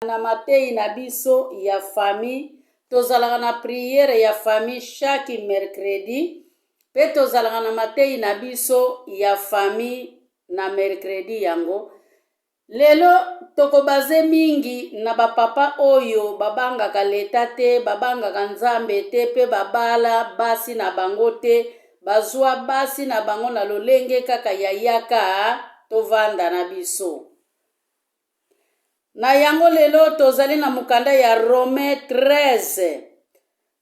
Na mateyi na biso ya famille, tozalaka na prière ya famille chaque mercredi pe tozalaka na mateyi na biso ya famille na mercredi yango. Lelo toko base mingi na ba papa oyo babangaka l'etat te, babangaka Nzambe te pe babala basi na bango te, bazua basi na bango na lolenge kaka ya yaka tovanda na biso. Na yango lelo tozali na mokanda ya Romain 13.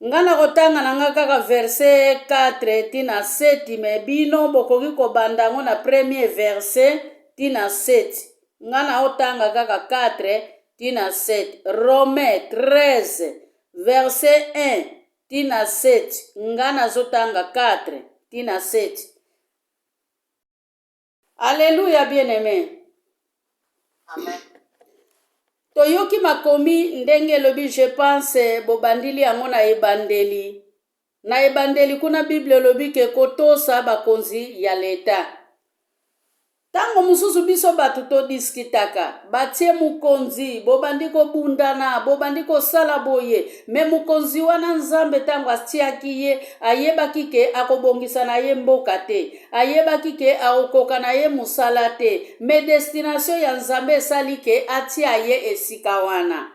Nga nakotanga na nga kaka verset 4 ti na 7, me bino bokoki kobanda yango na premier verset ti na 7. Nga naotanga kaka 4 ti na 7. Romain 13 verset 1 ti na 7. Nga nazotanga 4 ti na 7. Alleluia bien aime. Amen. Toyoki makomi ndenge elobi je pense bobandili yango na ebandeli. Na ebandeli kuna Bible elobi ke kotosa bakonzi ya leta. Tango mosusu biso bato todiskitaka, batie mokonzi, bobandi kobundana, bobandi kosala boye, me mokonzi wana Nzambe tango atiaki ye, ayebaki ke akobongisa na ye mboka te. Ayebaki ke akokoka na ye musala te mais destination ya Nzambe esali ke atia ye esika wana.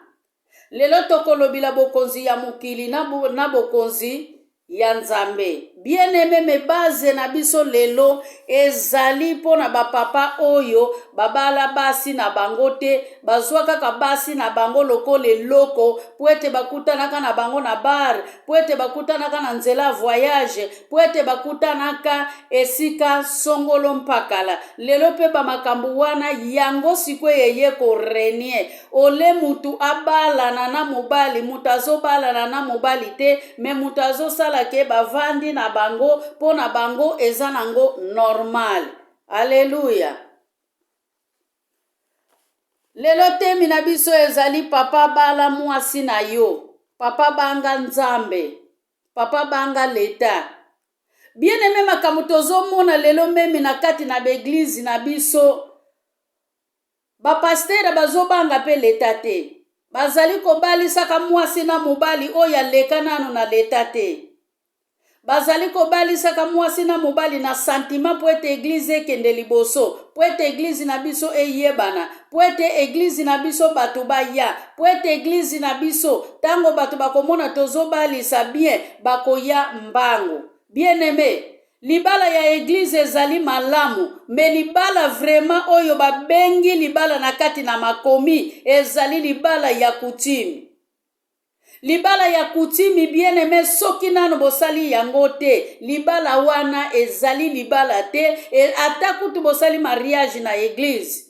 Lelo tokolobila bokonzi ya mokili na, na bokonzi ya Nzambe. Bien aime me base na biso lelo ezali mpo na ba papa oyo babala basi na bango te, bazwa kaka basi na bango lokola eloko mpo ete bakutanaka na bango na bar, mpo ete bakutanaka na nzela ya voyage, mpo ete bakutanaka esika songolo mpakala. Lelo mpe bamakambo wana yango sikoyo eye korenie ole mutu abalana na mobali, mutu azobalana na mobali te, me mutu azosala ke bavandi na bango mpo na bango eza nango normal. Aleluya! Lelo temi na biso ezali papa bala mwasi na yo, papa banga Nzambe. Papa banga l'etat. Bien aime makambo tozomona lelo meme na kati na ba eglise na biso ba pasteur bazobanga pe l'etat te. Bazali kobalisaka mwasi na mobali oyo aleka nanu na l'etat te. Bazali kobalisaka mwasi na mobali na sentiment mpo ete eglise ekende liboso, mpo ete eglise na biso eyebana, mpo ete eglise na biso bato baya, mpo ete eglise na biso tango bato bakomona tozobalisa bien bakoya mbangu. Bien aime, libala ya eglise ezali malamu, me libala vraiment oyo babengi libala na kati na makomi ezali libala ya coutume. Libala ya coutume bien aime soki nanu bosali yango te libala wana ezali libala te e, ata kutu bosali mariage na eglise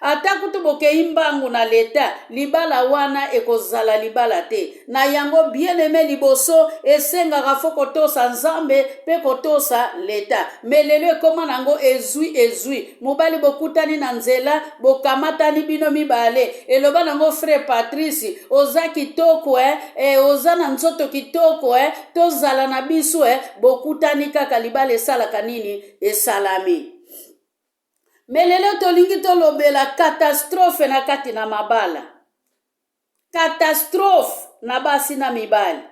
ata kutu bokei mbangu na leta libala wana ekozala libala te na yango bien aime liboso esengaka fo kotosa nzambe mpe kotosa leta me lelo ekoma nango ezwi ezwi mobali bokutani na nzela bokamatani bino mibale eloba nango frère Patrice oza kitoko eh, eh, oza na nzoto kitoko eh, tozala na biso eh, bokutani kaka libala esalaka nini esalami me lelo tolingi tolobela catastrophe na kati na mabala catastrophe na basi na mibali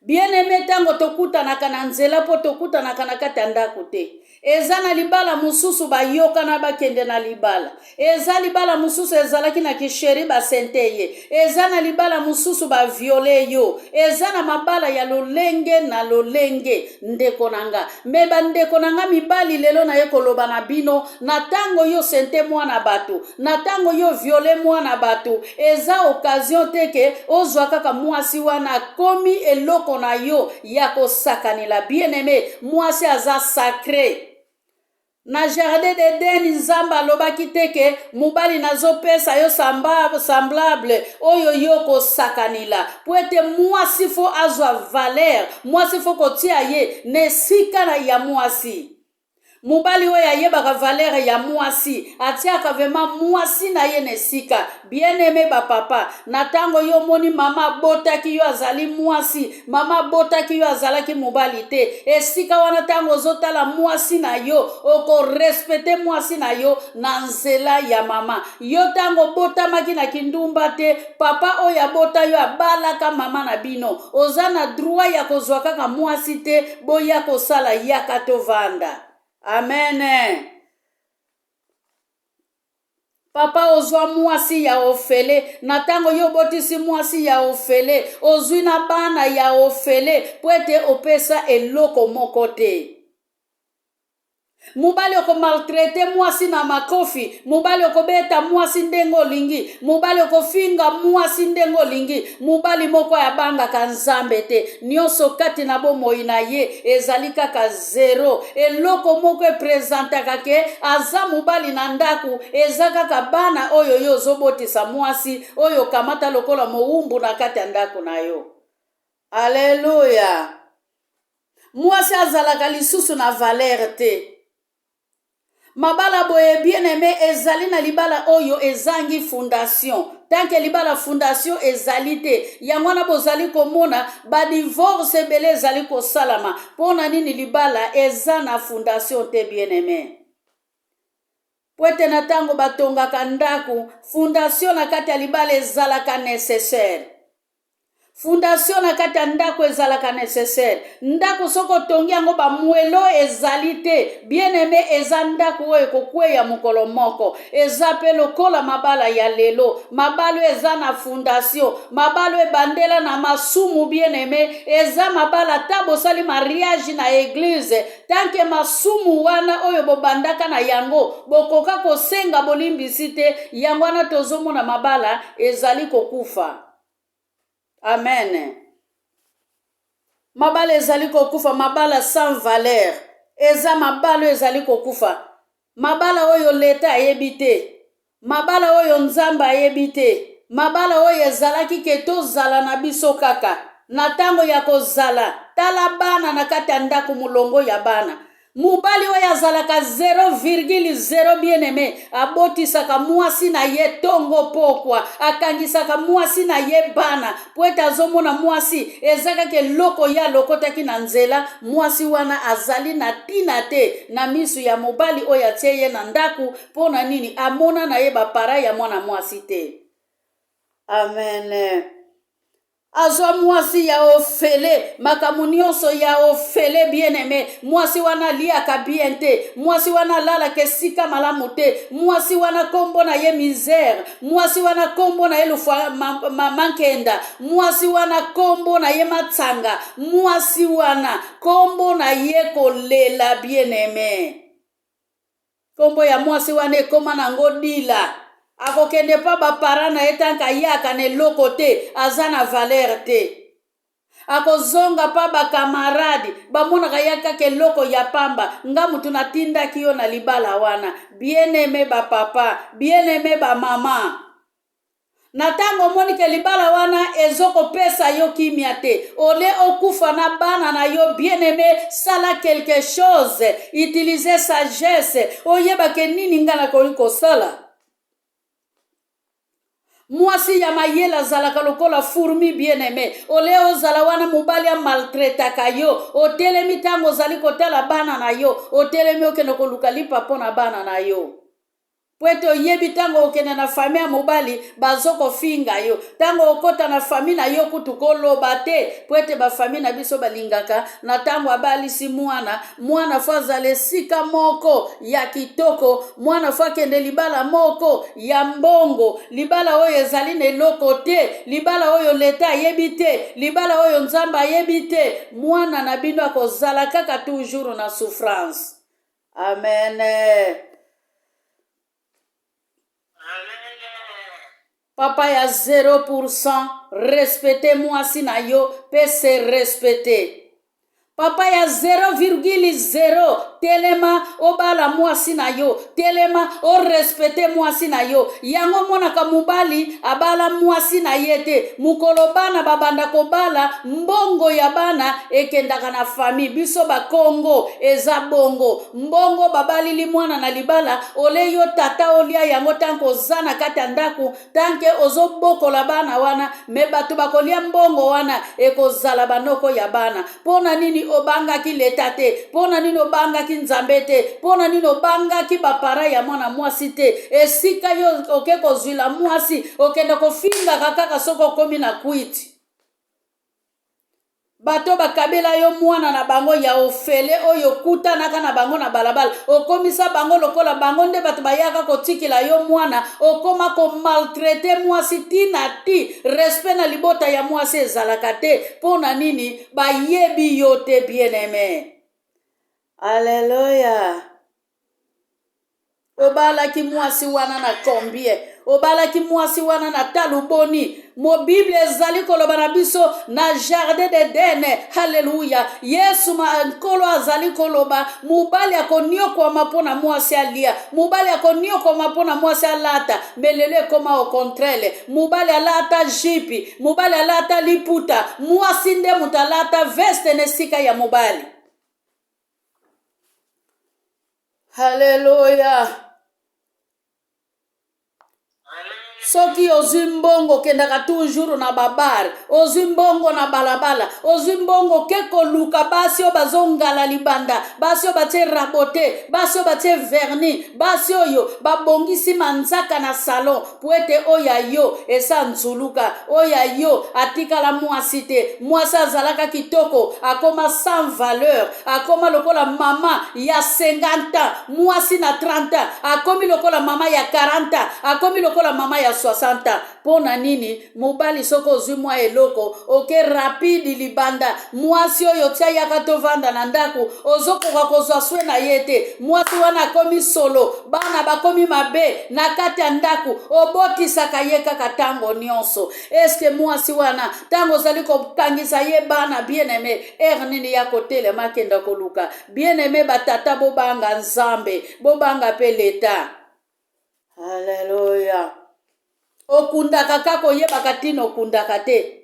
Bien aime tango tokutanaka na nzela po tokutanaka na kati ya ndako te. Eza na libala mosusu bayokana bakende na libala. Eza libala mosusu ezalaki na kisheri basente ye. Eza na libala mosusu ba viole yo. Eza na mabala ya lolenge na lolenge ndeko na nga. Me bandeko na nga mibali lelo naye koloba na bino na tango yo sente mwana bato na tango yo viole mwana bato eza occasion te ke ozwa kaka mwasi wana akomi eloko na yo ya kosakanela. Bien aime, mwasi aza sacre. Na jardin d'Eden Nzambe alobaki te ke mobali nazopesa yo samba, semblable oyo yo kosakanela po ete mwasi fo azwa valeur, mwasi fo kotia ye na esika ya mwasi. Mobali oyo ayebaka valeur ya mwasi, atiaka vraiment mwasi na ye na esika. Bien aime ba papa, na tango yo omoni mama abotaki yo azali mwasi, mama abotaki yo azalaki mobali te. Esika wana tango ozotala mwasi na yo, oko respecter mwasi na yo na nzela ya mama. Yo tango obotamaki na kindumba te, papa oyo abota yo abalaka mama na bino. Oza na droit ya kozwa kaka mwasi te, boya kosala yaka tovanda. Amen. Papa ozwa mwasi ya ofele na ntango yo obotisi mwasi ya ofele ozwi na bana ya ofele mpo ete opesa eloko moko te. Mobali okomaltraite mwasi na makofi, mobali okobeta mwasi ndenge olingi, mobali okofinga mwasi ndenge olingi. Mobali moko abangaka Nzambe te, nyonso kati na bomoi na ye ezali kaka zero. Eloko moko epresentaka ke aza mobali na ndako eza kaka bana oyo yo ozobotisa mwasi oyo okamata lokola mowumbu na kati ya ndako na yo. Aleluya! Mwasi azalaka lisusu na valeur te. Mabala boye bien aime ezali na libala oyo ezangi fondation. Tant que libala fondation ezali te, yango wana bozali komona ba divorce ebele ezali kosalama. Mpo na nini libala eza na fondation te bien aime? Po ete na ntango batongaka ndako, fondation na kati ya libala ezalaka necessaire. Fondation na kati ya ndako ezalaka necessaire. Ndako soki otongi yango bamwelo ezali te, bien aime, eza ndako oyo ekokweya mokolo moko. Eza pe lokola mabala ya lelo, mabala oyo eza na fondation, mabala oyo ebandela na masumu, bien aime, eza mabala ata bosali mariage na eglise, tant que masumu wana oyo bobandaka na yango bokoka kosenga bolimbisi te, yango wana tozomona mabala ezali kokufa. Amen. Mabala ezali kokufa, mabala sans valeur. Eza mabala oyo ezali kokufa. Mabala oyo leta ayebi te. Mabala oyo Nzambe ayebi te. Mabala oyo ezalaki ke tozala na biso kaka na ntango ya kozala. Tala bana na kati ya ndako, molongo ya bana. Mobali oyo azalaka 0,0 bien aime, abotisaka mwasi na ye tongo pokwa, akangisaka mwasi na ye bana po ete azomona mwasi eza kaka eloko ye alokotaki na nzela. Mwasi wana azali na tina te na misu ya mobali oyo atie ye na ndaku. Mpo na nini? Amona na ye bapara ya mwana mwasi te. Amen. Azwa mwasi ya ofele, makambo nyonso ya ofele, bien aime. Mwasi wana aliaka bien te, mwasi wana alalaka esika malamu te, mwasi wana kombo na ye misère, mwasi wana kombo na ye lufwa ma, ma, mankenda, mwasi wana kombo na ye matsanga, mwasi wana kombo na ye kolela, bien aime. Kombo ya mwasi wana ekoma nango dila. Akokende pa ba parents na ye tanke ayaka na eloko te, aza na valeur te. Akozonga pa ba camarade bamonaka ya kaka eloko ya pamba. Nga mutu natindaki yo na libala wana. Bien aime ba papa, bien aime ba mama. Na ntango omoni ke libala wana ezokopesa yo kimia te, ole okufa na bana na yo, bien aime, sala quelque chose, utilise sagesse, oyeba ke nini nga nakoki kosala. Mwasi ya mayele azalaka lokola fourmi, bien aime. Ole ozala wana mobali amaltretaka yo, otelemi ntango ozali kotala bana na yo, otelemi okende koluka lipa mpo na bana na yo. Po ete oyebi ntango okende na famille ya mobali bazokofinga yo, ntango okota na famille na yo kutu koloba te, po ete bafamille na biso balingaka na ntango abalisi mwana, mwana fo azala esika moko ya kitoko, mwana fo akende libala moko ya mbongo, libala oyo ezali na eloko te, libala oyo leta ayebi te, libala oyo Nzambe ayebi te, mwana na bino akozala kaka toujours na souffrance. Amen. Papa ya 0% respecte mwasi na yo pe se respecte. Papa ya 0,0, telema obala mwasi na yo, telema orespecte mwasi na yo. Yango omonaka mobali abala mwasi na ye te, mokolo bana babanda kobala, mbongo ya bana ekendaka na famille. Biso bakongo eza bongo, mbongo babalili mwana na libala, ole yo tata olia yango tanke oza na kati ya ndako, tanke ozobokola bana wana, me bato bakolia mbongo wana ekozala banoko ya bana. Mpo na nini obangaki leta te? Mpo na nini obangaki Nzambe te? Mpo na nini obangaki bapara ya mwana mwasi te? Esika yo oke kozwila mwasi, okende kofingaka kaka soki okomi na kwiti. Bato bakabela yo mwana na bango ya ofele oyo okutanaka na bango na balabala, okomisa bango lokola bango nde bato bayaka kotikela yo mwana, okoma komaltraite mwasi ti na ti. Respect na libota ya mwasi ezalaka te. Mpo na nini? Bayebi yo te, bien-aime. Alleluia. Obalaki mwasi wana na combien? Obalaki mwasi wana na talo boni? Mo Bible ezali koloba na biso na jardin d'Eden. Haleluya! Yesu ma Nkolo azali koloba, mobali akoniokwama mpo na mwasi alia, mobali akoniokwama mpo na mwasi alata. Me lelo ekoma au contraire, mobali alata jipi, mobali alata liputa, mwasi nde moto alata veste na esika ya mobali. Haleluya! Soki ozwi mbongo, okendaka toujours na babar, ozwi mbongo na balabala, ozwi mbongo ke koluka basi oyo bazongala libanda, basi oyo batie rabote, basi oyo batie verni, basi oyo babongisi manzaka na salon, po ete oyo ya yo esa nzuluka, oyo ya yo atikala mwasi te. Mwasi azalaka kitoko akoma sans valeur, akoma lokola mama ya 50 ans, mwasi na 30 ans akomi lokola mama ya 40 ans, akomi lokola mama ya 60 ans. Mpo na nini? Mobali soki ozwi mwa eloko, oke rapide libanda. Mwasi oyo tia yaka tovanda na ndako, ozokoka kozwa swe na ye te. Mwasi wana akomi solo, bana bakomi mabe na kati ya ndako, obotisaka ye kaka ntango nyonso. Eske mwasi wana ntango ozali kokangisa ye bana, bien aime, heure nini ya kotelema akenda koluka? Bien aime, batata bobanga Nzambe, bobanga mpe leta. Haleluya. Okundaka kaka, oyebaka ntina okundaka te.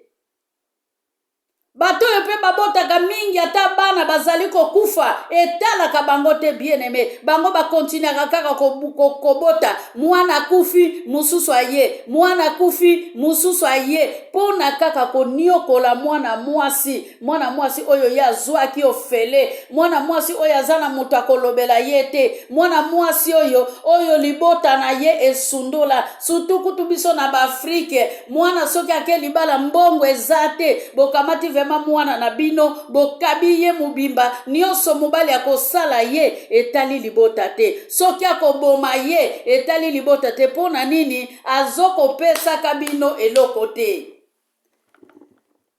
Bato oyo mpe babotaka mingi, ata bana bazali kokufa, etalaka bango te, bien aime. Bango bakontinuaka kaka kobota. Mwana akufi, mosusu aye, mwana akufi, mosusu aye, mpo na kaka koniokola mwana mwasi. Mwana mwasi oyo ye azwaki ofele, mwana mwasi oyo aza na moto akolobela ye te, mwana mwasi oyo oyo libota na ye esundola. Surtout kutu biso na baafrike, mwana soki ake libala, mbongo eza te, bokamati vraimen mwana na bino, bokabi ye mobimba nyonso. Mobali akosala ye, etali libota te. Soki akoboma ye, etali libota te. Mpo na nini? Azokopesaka bino eloko te.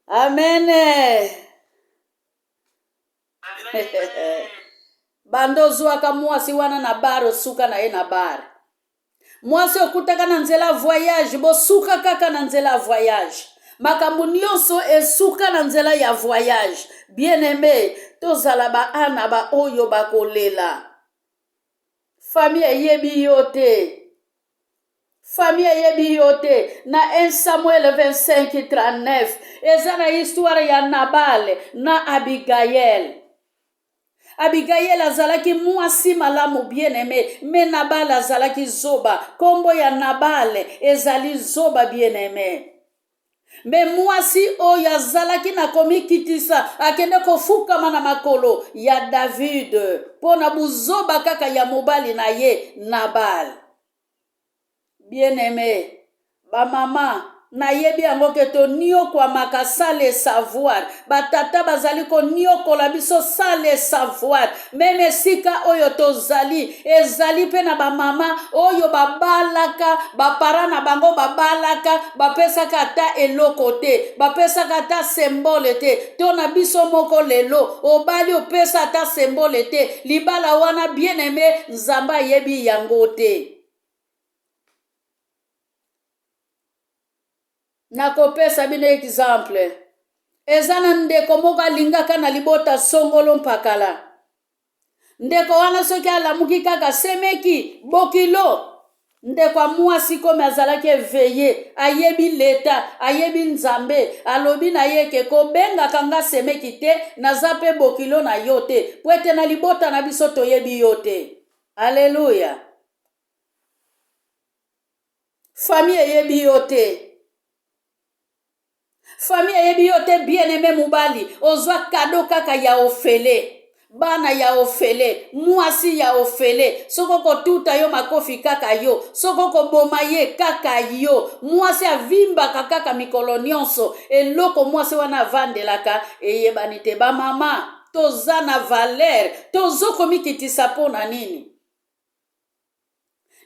Amen. Banda ozwaka mwasi wana na bar, osuka na ye na bar. Mwasi okutaka na nzela voyage, bosuka kaka na nzela voyage. Makambo nyonso esuka na nzela ya voyage. Bien aime, tozala baana baoyo bakolela. Famille eyebi yo te, famille eyebi yo te. Na 1 Samuel 25 39 eza na histoire ya Nabal na Abigael. Abigail azalaki mwasi malamu, bien aime, me Nabal azalaki zoba. Kombo ya Nabal ezali zoba, bien aime. Me mwasi oyo azalaki na komikitisa, akende kofukama na makolo ya David mpo na buzoba kaka ya mobali na ye Nabal. Bien aime, bamama, nayebi yango ke toniokwamaka sans le savoir. Batata bazali koniokola biso sans le savoir. Meme esika oyo tozali, ezali mpe na bamama oyo babalaka, bapara na bango babalaka, bapesaka ata eloko te, bapesaka ata sembole te. To na biso moko lelo, obali, opesa ata sembole te, libala wana, bien aime, Nzambe ayebi yango te. Nakopesa bino exemple. Eza na ndeko moko alingaka na libota songolo mpakala. Ndeko wana soki alamuki kaka semeki bokilo. Ndeko ya mwasi komi azalaki eveye, ayebi leta, ayebi Nzambe, alobi na ye ke kobengaka nga semeki te, naza pe bokilo na yo te, po ete na libota na biso toyebi yo te. Aleluya! Famille eyebi yo te. Famille eyebi yo te bien aime mobali ozwa kado kaka ya ofele bana ya ofele mwasi ya ofele soki okotuta yo makofi kaka yo soki okoboma ye kaka yo mwasi avimbaka kaka mikolo nyonso eloko mwasi wana avandelaka eyebani te bamama toza na valeur tozokomikitisa mpo na nini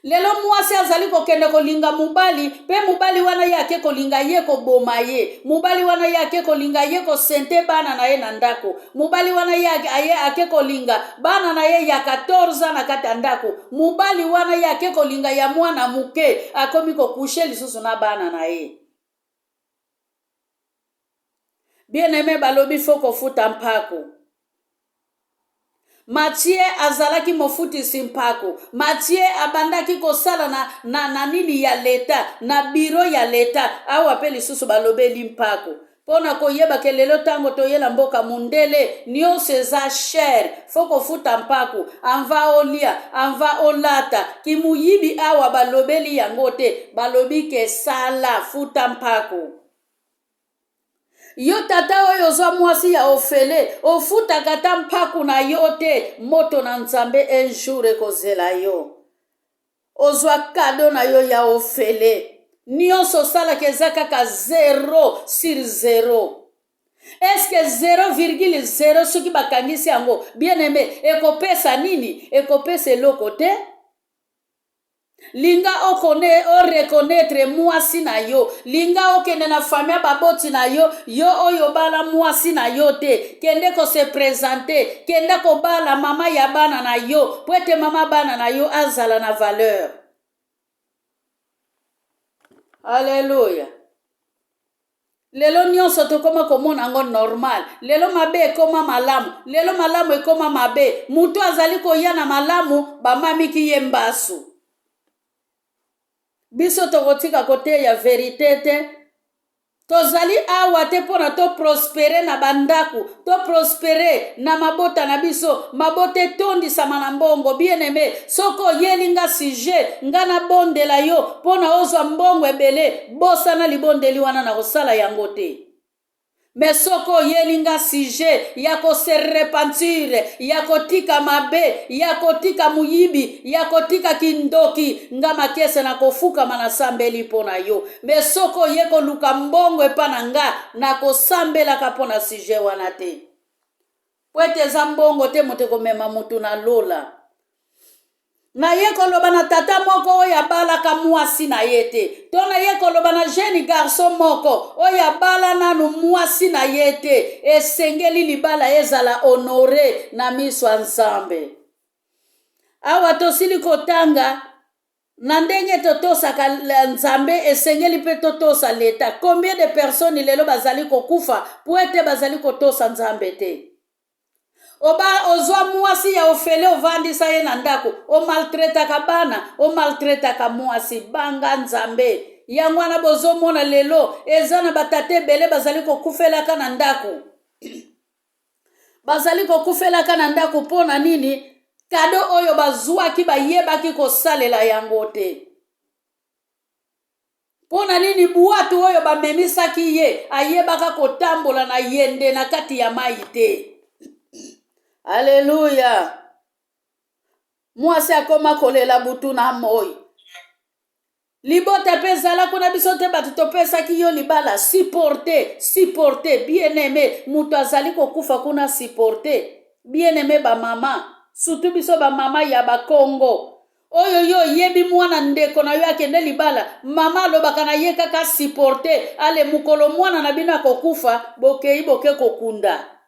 Lelo mwasi azali kokende kolinga mobali pe mobali wana ye ake kolinga ye koboma ye. Mobali wana ye ake kolinga ye kosente bana na ye na ndako. Mobali wana ye aye ake kolinga bana na ye ya 14 ans na kati ya ndako. Mobali wana ye ake kolinga ya mwana moke akomi kokushe lisusu na bana na ye. Bien aime balobi fo kofuta mpako. Matie azalaki mofutisi mpako. Matie abandaki kosala na, na, na nini ya leta, na biro ya leta. Awa mpe lisusu balobeli mpako mpo na koyeba ke lelo ntango toyela mboka mundele nyonso eza cher, fo kofuta mpako anva olia anva olata. Kimuyibi awa balobeli yango te, balobi ke sala futa mpako. Yo tata oyo ozwa mwasi ya ofele, ofutaka ata mpaku na yo te, moto na Nzambe un jour ekozela yo. Ozwa kado na yo ya ofele, nyonso osalaka eza kaka 0 sur 0. Est-ce que 0,0 soki bakangisi yango, bien aimé, ekopesa nini? Ekopesa eloko te. Linga okone o reconnaître mwasi na yo, linga okende na famille ya baboti na yo, yo oyo obala mwasi na yo te, kende ko se presenter, kende kobala mama ya bana na yo, po ete mama bana na yo azala na valeur. Alléluia. Lelo nyonso tokoma komona yango normal. Lelo mabe ekoma malamu, lelo malamu ekoma mabe. Moto azali koya na malamu, bamamiki ye mbasu. Biso tokotika koteya verite te. Tozali awa te mpo na to prospere na bandako, to prospere na mabota na biso, mabota etondisama na mbongo. Bien aime, soki oyeli nga sujet, nga nabondela yo mpo na ozwa mbongo ebele, bosana libondeli wana, nakosala yango te. Me soki oyeli nga sujet ya ko se repentir, ya kotika mabe, ya kotika moyibi, ya kotika kindoki, nga Makiese nakofukama nasambeli mpo na yo. Me soki oye koluka mbongo epa na nga, nakosambelaka mpo na sujet wana te. Po ete eza mbongo te moto ekomema moto na lola. Naye koloba na tata moko oyo abalaka mwasi na ye te, to naye koloba na jeune garçon moko oyo abala nanu mwasi na ye te, esengeli libala ezala honore na miso ya Nzambe. Awa tosili kotanga na ndenge totosaka Nzambe, esengeli mpe totosa leta. Combien de personnes lelo bazali kokufa po ete bazali kotosa Nzambe te? Oba ozwa mwasi ya ofele, ovandisa ye na ndako, omaltretaka bana, omaltretaka mwasi. Banga Nzambe. Yango wana bozomona lelo eza na batata ebele bazali kokufelaka na ndako. Bazali kokufelaka na ndako mpo na nini? Kado oyo bazwaki bayebaki kosalela yango te. Mpo na nini bwatu oyo bamemisaki ye ayebaka kotambola na yende na kati ya mai te? Aleluya! Mwasi akoma kolela butu na moi. Libota mpe ezala kuna, biso te bato topesaki yo libala. Supporte, supporte, bien aime. Moto azali kokufa kuna, supporte, bien aime. Bamama, surtout biso bamama ya Bakongo, oyo yo oyebi mwana ndeko na yo akende libala, mama alobaka na ye kaka supporte. Ale mokolo mwana na bino akokufa, bokei boke kokunda.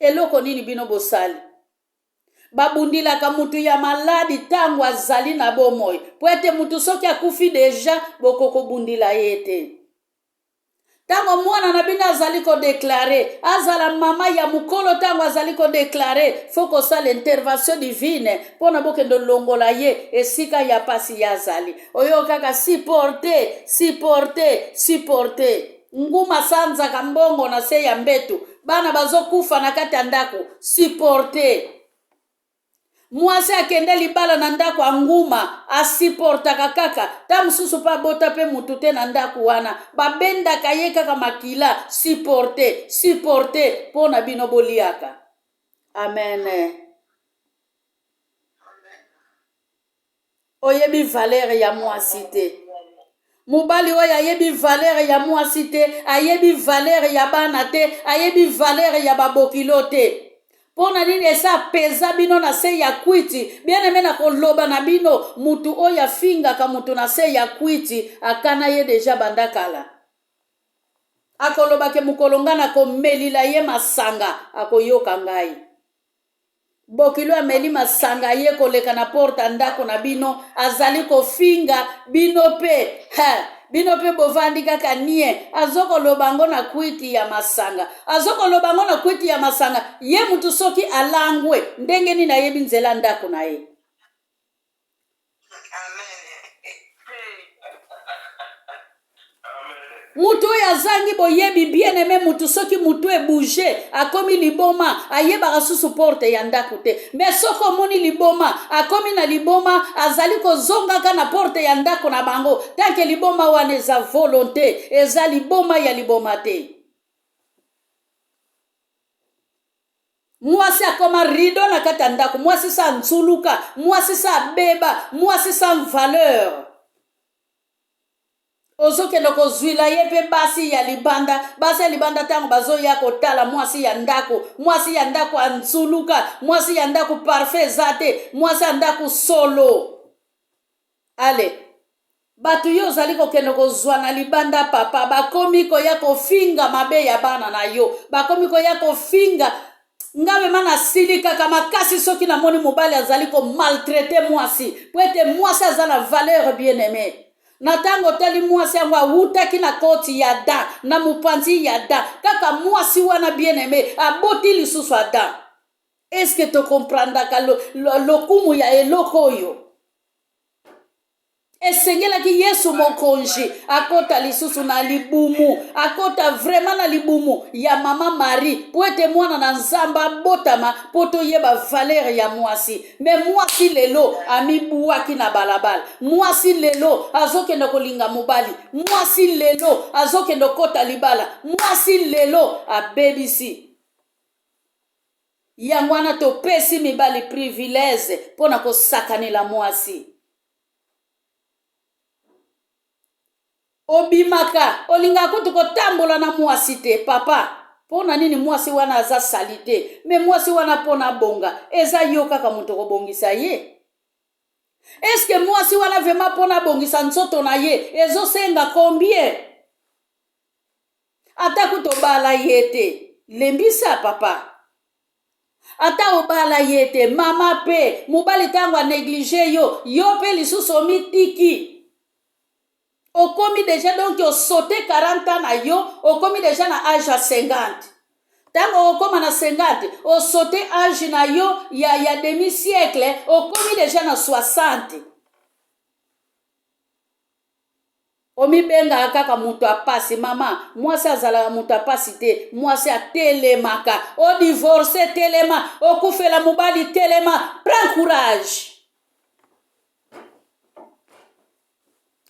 Eloko nini bino bosali? Babundilaka mutu ya maladi ntango azali na bomoi, po ete mutu soki akufi deja bokokobundila ye te. Ntango mwana na bino azali kodeklare, azala mama ya mokolo, ntango azali kodeklare, fo kosala intervention divine mpo na bokende longola ye esika ya pasi ye azali. Oyo kaka supporte, supporte, supporte. Nguma sanzaka mbongo na se ya mbetu, bana bazokufa na kati ya ndako, supporte. Mwasi akende libala na ndako ya nguma, asiportaka kaka ta mosusu mpe abota mpe motu te na ndako wana, babendaka ye kaka makila. Supporte, supporte mpo na bino boliaka. Amen. Oyebi valeur ya mwasi te. Mobali oyo ayebi valeur ya mwasi te, ayebi valeur ya bana te, ayebi valeur ya babokilo te. Mpo na nini esa apeza bino na se ya kwiti? Bien aime, na koloba na bino, mutu oyo afingaka mutu na se ya kwiti akana ye deja banda kala. Akoloba ke mokolo nga nakomelila ye masanga akoyoka ngai. Bokilo ameli masanga aye koleka na porte ya ndako na bino, azali kofinga bino pe ha, bino pe bovandi kaka nie. Azokoloba yango na kwiti ya masanga, azokoloba yango na kwiti ya masanga. Ye mutu soki alangwe ndenge nini ayebi nzela ndako na ye? Moto oyo azangi boyebi, bien aime, moto soki moto ebouge akomi liboma, ayebaka susu porte ya ndako te. Me soki omoni liboma akomi na liboma, azali kozongaka na porte ya ndako na bango, tanke liboma wana eza volonte, eza liboma ya liboma te. Mwasi akoma rido na kati ya ndako, mwasi sa nzuluka, mwasi sa abeba, mwasi sans valeur. Ozokende kozwila ye mpe basi ya libanda. Basi ya libanda ntango bazoya kotala mwasi ya ndako, mwasi ya ndako anzuluka, mwasi ya ndako parfait eza te, mwasi ya ndako solo. Ale bato yo ozali kokende kozwa na libanda, papa, bakomi koya kofinga mabe ya bana na yo, bakomi koya kofinga. Nga mema nasilikaka makasi soki namoni mobali azali komaltraite mwasi, po ete mwasi aza na valeur, bien aime. Na ntango otali mwasi yango awutaki na koti ya Adam, na mopanzi ya Adam, kaka mwasi wana, bien aime, aboti lisusu Adam. Eske tokomprendaka lokumu lo, lo ya eloko oyo? Esengelaki Yesu Mokonzi akota lisusu na libumu, akota vraiment na libumu ya mama Marie, mpo ete mwana na Nzambe abotama, mpo toyeba valeur ya mwasi. Me mwasi lelo amibwaki na balabala, mwasi lelo azokende kolinga mobali, mwasi lelo azokende kokota libala, mwasi lelo abebisi yango wana. Topesi mibali privilège mpo na kosakanela mwasi. Obimaka, olingaka kutu kotambola na mwasi te, papa. Mpo na nini? Mwasi wana aza sali te. Me mwasi wana, mpo na bonga, eza yo kaka moto kobongisa ye. Eske mwasi wana vraiment, mpo na bongisa nzoto na ye, ezosenga combien? Ata kutu obala ye te, lembisa papa. Ata obala ye te, mama, mpe mobali ntango anéglige yo, yo mpe lisusu omitiki. Okomi deja, donc osote 40 ans na yo, okomi deja na age ya 50. Ntango okóma na 50, osote age na yo ya demi siècle, okomi deja na 60. Omibengaka kaka moto apasi. Mama, mwasi azalaka moto apasi te. Mwasi atelemaka. Odivorce, telema. Okufela mobali, telema. Prends courage.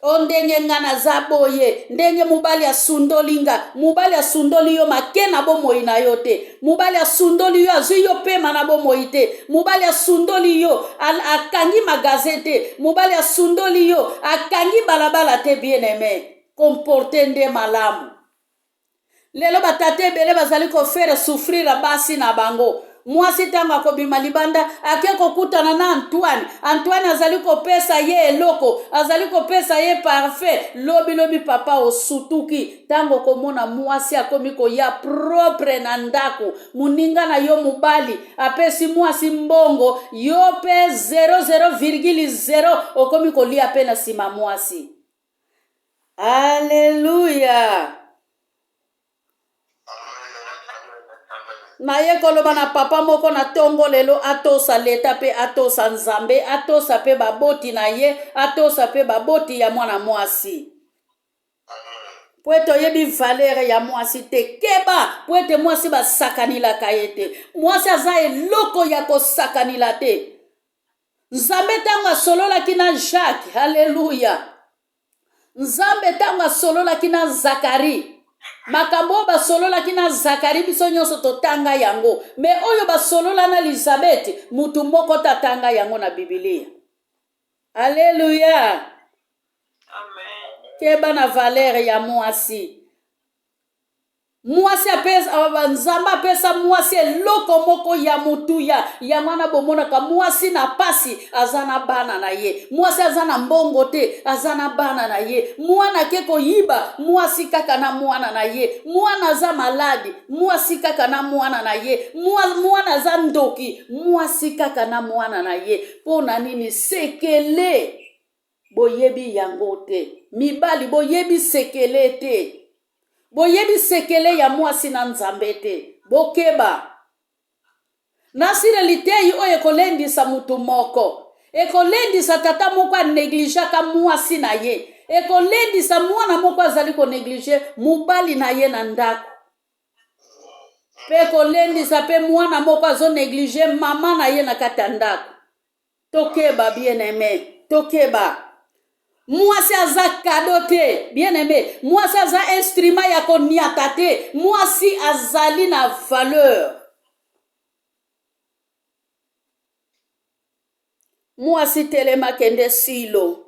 O ndenge nga naza boye, ndenge mobali asundoli nga. Mobali asundoli yo, make na bomoi na yo te. Mobali asundoli yo, azwi yo pema na bomoi te. Mobali asundoli yo, akangi magasin te. Mobali asundoli yo, akangi balabala te. Bien aimé, comporte nde malamu. Lelo batata ebele bazali kofaire souffrir basi na bango. Mwasi ntango akobima libanda, ake kokutana na Antoine. Antoine azali kopesa ye eloko, azali kopesa ye parfait. Lobilobi, papa, osutuki ntango okomona mwasi akomi koya propre na ndako. Moninga na yo mobali apesi mwasi mbongo, yo mpe 00,0 okomi kolia mpe na nsima mwasi. Alleluya! Naye koloba na papa moko na tongo lelo atosa leta pe atosa Nzambe, atosa pe baboti na ye, atosa pe baboti ya mwana mwasi. Po ete oyebi valeur ya mwasi te. Keba po ete mwasi basakanilaka ye te. Mwasi aza eloko ya kosakanila te. Nzambe ntango asololaki na Jacques, haleluya. Nzambe ntango asololaki na Zakari, makambo oyo basololaki na Zakari biso nyonso totanga yango, me oyo basolola na Elizabeth mutu moko te atanga yango na Biblia. Aleluya! Keba na valeur ya mwasi. Mwasi apesa, Nzambe apesa mwasi eloko moko ya motuya. Yango wana bomonaka mwasi na pasi aza na bana na ye, mwasi aza na mbongo te aza na bana na ye, mwana ake koyiba mwasi kaka na mwana na ye, mwana aza maladi mwasi kaka na mwana na ye, mwana aza ndoki mwasi kaka na mwana na ye. Mpo na nini? Sekele boyebi yango te. Mibali boyebi sekele te. Boyebi sekele ya mwasi na Nzambe te. Bokeba. Nasila liteyi oyo ekolendisa moto moko. Ekolendisa tata moko anegligeaka mwasi na ye. Ekolendisa mwana moko azali koneglige mobali na ye na ndako. Mpe ekolendisa mpe mwana moko azoneglige mama na ye na kati ya ndako. Tokeba bien aime, tokeba. Mwasi aza kado te, bien aime. Mwasi aza instrument ya koniata te. Mwasi azali na valeur. Mwasi telema kende silo.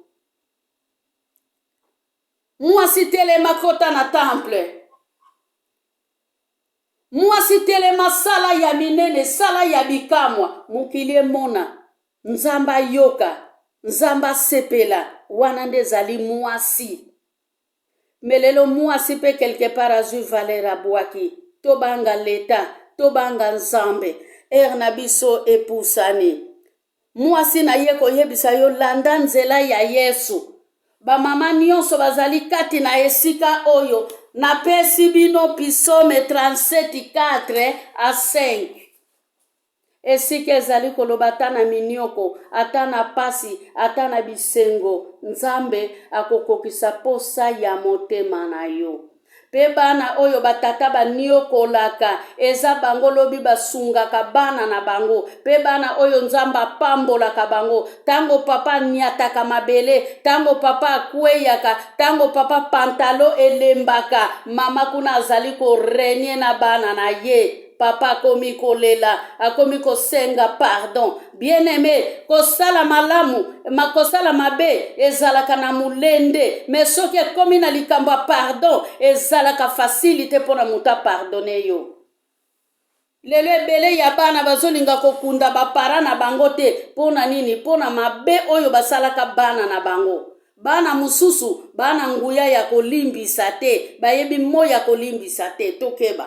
Mwasi telema kota na temple. Mwasi telema sala ya minene sala ya bikamwa mokili emona nzambe ayoka nzambe asepela wana nde ezali mwasi me lelo mwasi pe quelque part azwi valeur abwaki tobanga leta tobanga nzambe heure na biso epusani Mwasi na ye koyebisa yo landa nzela ya Yesu. Ba mama nionso bazali kati na esika oyo napesi bino Psaume 37 4 à 5. Esika ezali koloba ata na minioko, ata na pasi, ata na bisengo, Nzambe akokokisa posa ya motema na yo. Pe bana oyo ba tata ba niokolaka eza bango lobi ba sungaka bana na bango pe bana oyo nzambe apambolaka bango tango papa aniataka mabele tango papa akueyaka tango papa pantalo elembaka mama kuna azali ko renier na bana na ye papa akomi kolela akomi kosenga pardon Bien aime, kosala malamu, ma kosala mabe ezalaka na molende, mais soki ekomi na likambo ya pardon ezalaka facile te pona moto a pardonner yo. Lelo ebele ya bana bazolinga kokunda ba parents na bango te, pona nini? Pona mabe oyo basalaka bana na bango. Bana mosusu ba na nguya ya kolimbisa te, bayebi mot ya kolimbisa te. Tokeba.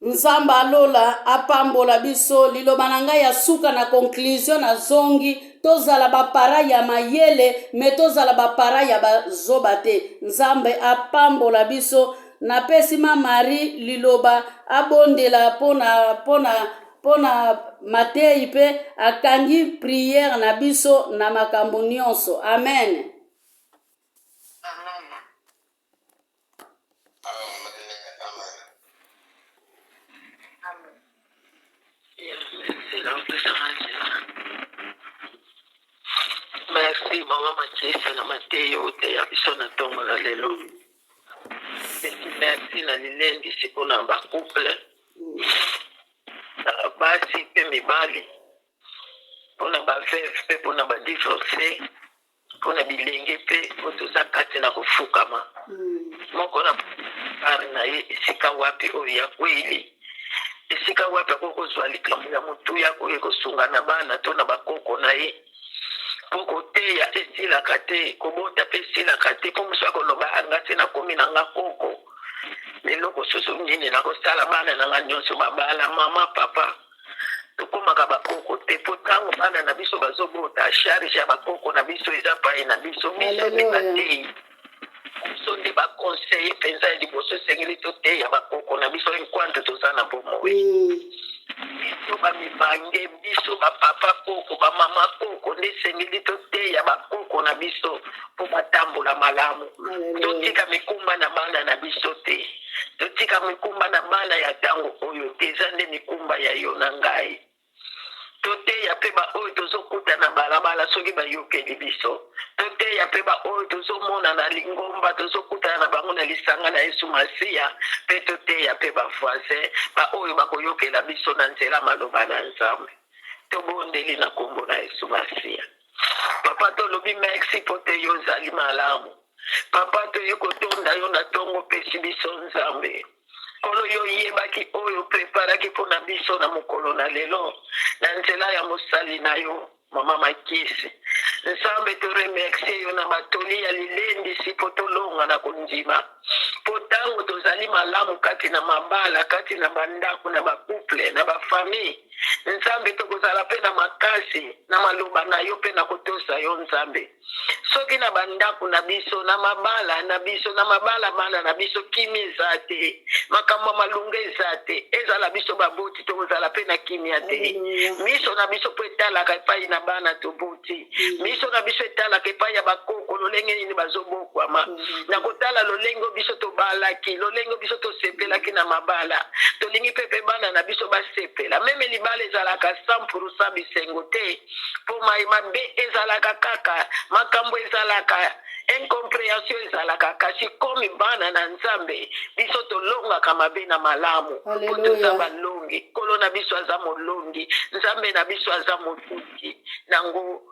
Nzambe a lola apambola biso liloba na ngai ya suka na conclusion na zongi tozala ba para ya mayele me tozala ba para ya ba zoba te Nzambe apambola biso napesi ma Marie liloba abondela pona pona pona mateyi pe akangi prière na biso na makambo nionso amen. Merci mama Makiesa na mateyi oteya biso na ntongo na lelo. Merci na lilendisi mpona ba couple na basi mpe mibali mpona ba veuve mpe mpona ba divorce mpo na bilenge mpe oyo toza kati na kofukama moko na part na ye esika wapi oyo ya kweli esika wapi akoki kozwa likambo ya motuya oyo ekosunga na bana to na bakoko na ye mpo koteya esilaka te kobota mpe esilaka te mpo mosu akoloba anga se nakomi na nga koko eloko susu nini nakosala bana na nga nyonso babala mama papa Tokomaka ba koko te po tango bana na biso bazobota charge ya ba koko na biso eza payi na biso biso nde Alleluia. bateyi. Biso nde baconseiller mpenza ya liboso, esengeli toteya bakoko na biso enquanto toza na bomoi. Biso bamibange, biso bapapa koko, bamama koko, nde esengeli toteya bakoko na biso mpo batambola malamu. Totika mikumba na bana na biso te, totika mikumba na bana ya ntango oyo te, eza nde mikumba ya yo na ngai. Toteya mpe baoyo tozokuta na balabala soki bayokeli biso. Toteya mpe baoyo tozomona na lingomba, tozokutana na bango na lisanga na Yesu Masiya. Mpe toteya mpe bavoisin, baoyo bakoyokela biso na nzela maloba na Nzambe. Tobondeli na nkombo na Yesu Masiya. Papa, tolobi merci mpo te yo ozali malamu. Papa, toye kotonda yo na ntongo opesi biso, Nzambe. Nkolo, yo oyebaki oyo preparaki mpo na biso na mokolo na lelo na nzela ya mosali na yo Mama Makisi. Nzambe, toremercie yo na batoli ya lilendisi mpo tolonga na kondima, mpo ntango tozali malamu kati na mabala, kati na bandako, na bacouple, na bafamille, Nzambe, tokozala mpe na makasi na maloba na yo mpe na kotosa yo, Nzambe. Soki na bandako na biso, na mabala na biso, na mabala bana na biso, kimia eza te, makambo ya malunga eza te, ezala biso baboti, tokozala mpe na kimia te. Miso na biso mpo etalaka epai na bana toboti, miso na biso etalaka epai ya bakoko lolenge nini bazobokwama, na kotala lolenge oyo biso tobalaki, lolenge oyo biso tosepelaki na mabala, tolingi mpe bana na biso basepela. Même libala ezalaka 100 bisengo te, mpo mai mabe ezalaka kaka, makambo ezalaka, incompréhension ezalaka, kasi komi bana na Nzambe, biso tolongaka mabe na malamu, mpo toza balongi. Nkolo na biso aza molongi, Nzambe na biso aza molongi. Nango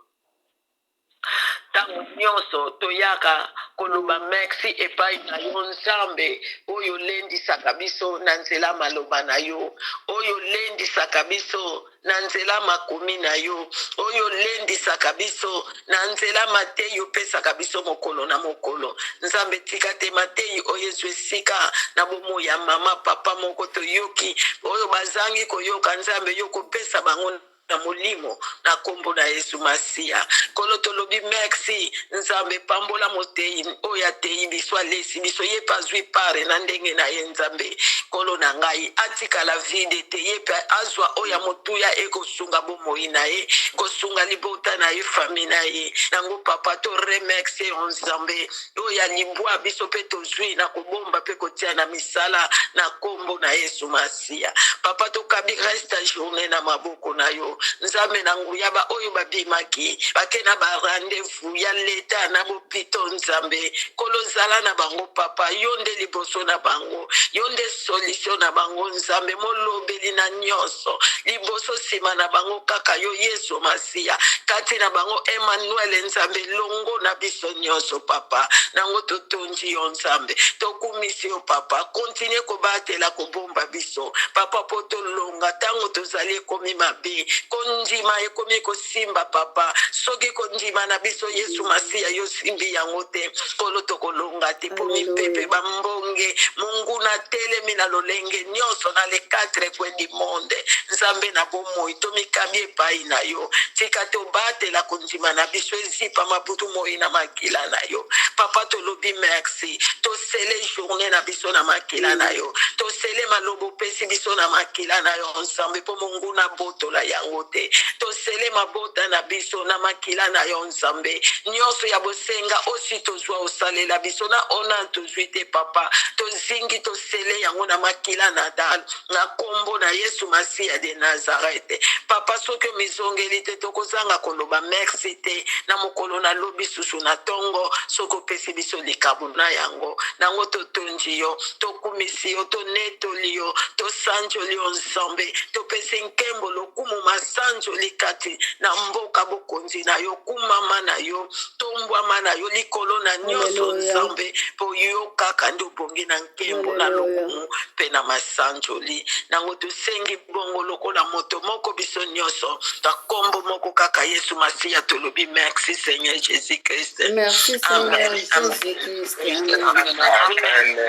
ntango nyonso toyaka koloba merci epai na yo, Nzambe, oyo olendisaka biso na nzela maloba na yo, oyo olendisaka biso na nzela makomi na yo, oyo olendisaka biso na nzela mateyi opesaka biso mokolo na mokolo. Nzambe, tika te mateyi oyo ezwa esika na bomoi ya mama, papa moko toyoki, oyo bazangi koyoka. Nzambe, yo kopesa bango na molimo na nkombo na Yesu Masiya. Nkolo, tolobi merci. Nzambe, pambola motei oyo ateyi biso, alesi biso, ye mpe azwi part na ndenge na ye. Nzambe, Nkolo na ngai, atikala vide te, ye mpe azwa oyo ya motuya ekosunga bomoi na ye, kosunga libota na ye, famille na ye. Nango papa, to remercie yo, Nzambe, oyo ya libwa biso mpe tozwi na kobomba mpe kotia na misala na nkombo na Yesu Masiya. Papa, tokabi reste ya journée na maboko na yo, Nzambe na nguya. Baoyo babimaki, bake na barendez-vous ya leta, na bopito, Nzambe Nkolo, zala na bango. Papa, yo nde liboso na bango, yo nde solution na bango. Nzambe molobeli na nyonso, liboso nsima na bango kaka yo, Yesu Masiya, kati na bango Emmanuel, Nzambe longo na biso nyonso. Papa, nango totondi yo, Nzambe, tokumisi yo. Papa, continue kobatela, kobomba biso, papa, mpo tolonga ntango tozali ekomi mabe, kondima ekomi kosimba. Papa, soki kondima na biso, Yesu Masiya, yo simbi yango te, Nkolo, tokolonga te, mpo mipepe, bambonge, monguna telemi na lolenge nyonso na les quatre coins du monde. Nzambe na bomoi, tomikambi epai na yo. Tika tobatela kondima na biso, ezipa mabutu moi na makila na yo. Papa, tolobi merci. Tosele journée na biso na makila na yo, tosele maloba opesi biso na makila na yo, Nzambe, mpo monguna botola yango te. Tosele mabota na biso na makila na yo, Nzambe. Nyonso ya bosenga osi tozwa, osalela biso na ona tozwi te, papa, tozingi, tosele yango na makila na nkombo na Yesu Masiya de Nazareth. Papa, soki omizongeli te, tokozanga koloba merci te na mokolo nalobi susu na ntongo. Soki opesi biso likabo na yango, nango totondi yo, tokumisi yo, tonetoli yo, tosanjoli yo, Nzambe. Topesi nkembo, lokumu, masanjoli kati na mboka bokonzi na yo. Kumama na yo, tombwama na yo likolo na nyonso, Nzambe, mpo yo kaka nde obongi na nkembo na lokumu mpe na masanjoli. Nango tosengi bongo lokola moto moko, biso nyonso na nkombo moko kaka, Yesu Masiya, tolobi merci, Seigneur Jésus Christ. Merci, Seigneur Jésus Christ. Amen. Amen.